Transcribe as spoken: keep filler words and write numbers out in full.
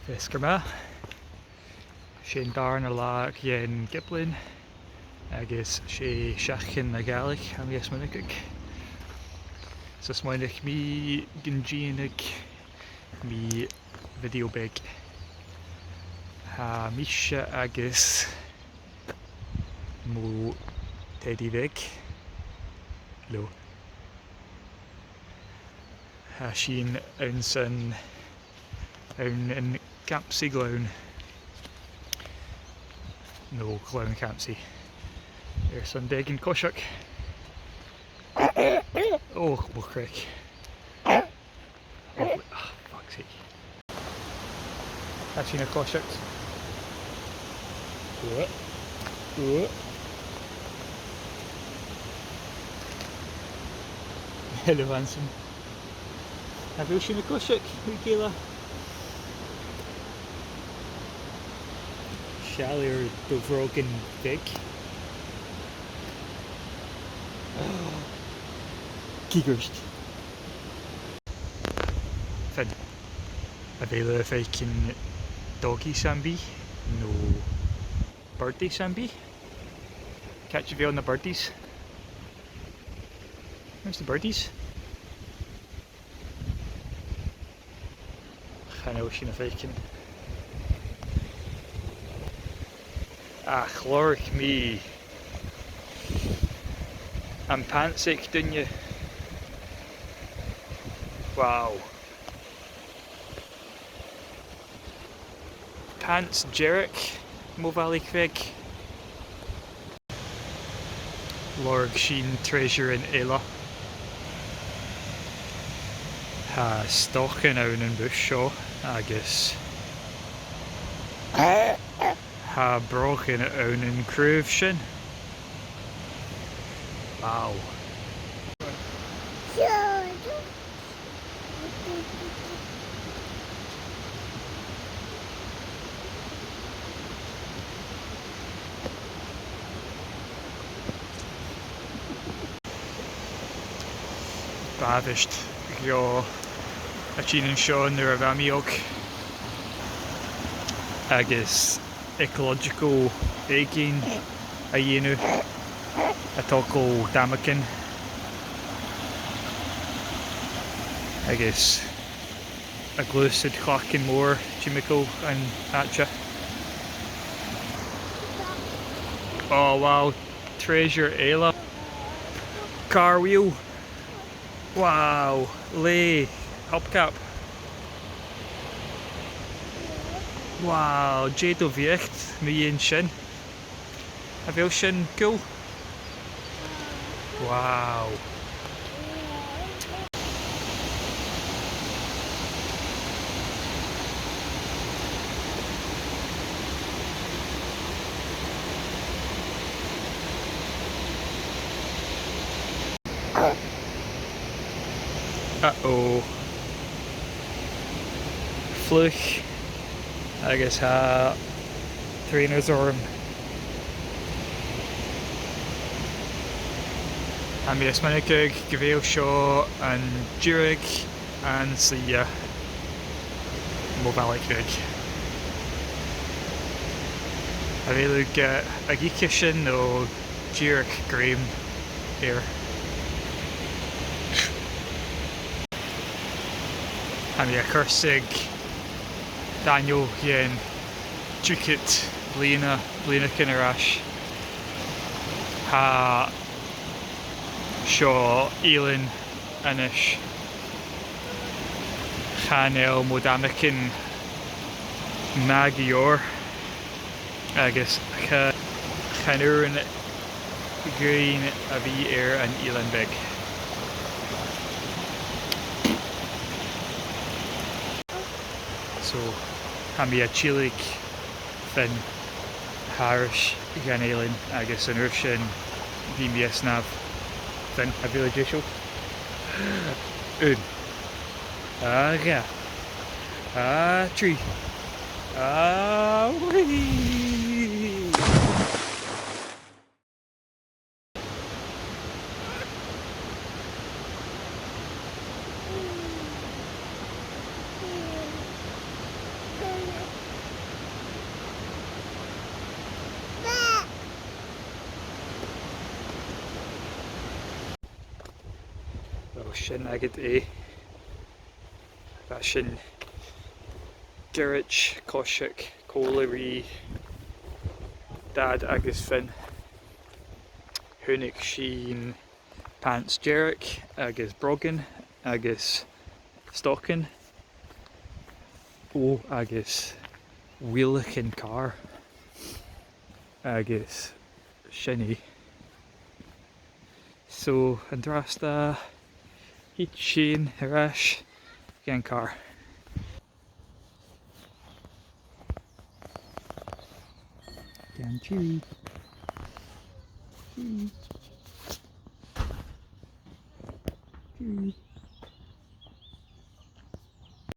Feasgar math. 'S e an dàrna latha dhen Ghiblean, agus 's e Seachdain na Gàidhlig a tha mi a' smaoineachadh. So smaoinich mi gun dèan mi video beag. Tha mise agus mo teddy beag. Hello. Tha sinn ann san, ann an Campsie Gleann. No, Gleann Campsie. Airson beagan coiseachd. Oh, mo chreach. Oh, ah, fuck's sake. Tha sinn a' coiseachd. Ua. Ua. Hello, Anson. A bheil sinn a' coiseachd, a chèile? Seall air do bhrògan bheag. Cigairt. Fionn, a bheil thu a' faicinn doggy sam bith? No birdie sam bith? Càit a bheil na birdies? Where's the birdies? Chan eil sinn a' faicinn. Ach, lorg mi. Am pants aig duine. Wow. Pants dearg, mo bhalaich bheag. Lorg sinn treasure eile. Tha stocainnean ann am bush seo agus tha brògan ann an craobh sin. Wow. B' àbhaist dhomh a' tighinn an seo nuair a bha mi òg, agus ecological èiginn a dhèanamh, a' togail damaigean agus a' gluasad clachan mòr timcheall an àite. Oh wow, treasure eile. Car wheel. Wow, laoigh, hubcap. Wow, dè do bheachd mu dheidhinn sin? A bheil sin cool? Wow. Uh-oh. Fliuch agus tha trainers orm. Tha mi a' smaoineachadh gu bheil seo an deireadh an slighe, mo bhalaich bheag. A bheil thu, eh, ag ithe sin no dìreach grèim air? Tha mi a' cur sìos Daniel dhen trithead bliadhna, bliadhnaichean air ais. Tha seo eilean a-nis. Chan eil mo dhamaigean math gu leòr agus cha, chan urrainn dhuinn a bhith air an eilean beag. So, tha mi a' tilleadh Fionn thairis dhan eilean agus an uair sin bidh mi a' snàmh. Fionn, a bheil thu deiseil? Aon. A dhà. A trì. A bhuí. Sin agad e. Bha sinn goirid, coiseachd, còmhla ri Dad agus Finn. Chunnaic sinn pants dearg agus brogan agus stocainn. Ò, agus wheelachan càr. Agus sin e. So, an-dràsta, thèid sinn air ais dhan càr. Dhan tìr. Tìr. Tìr.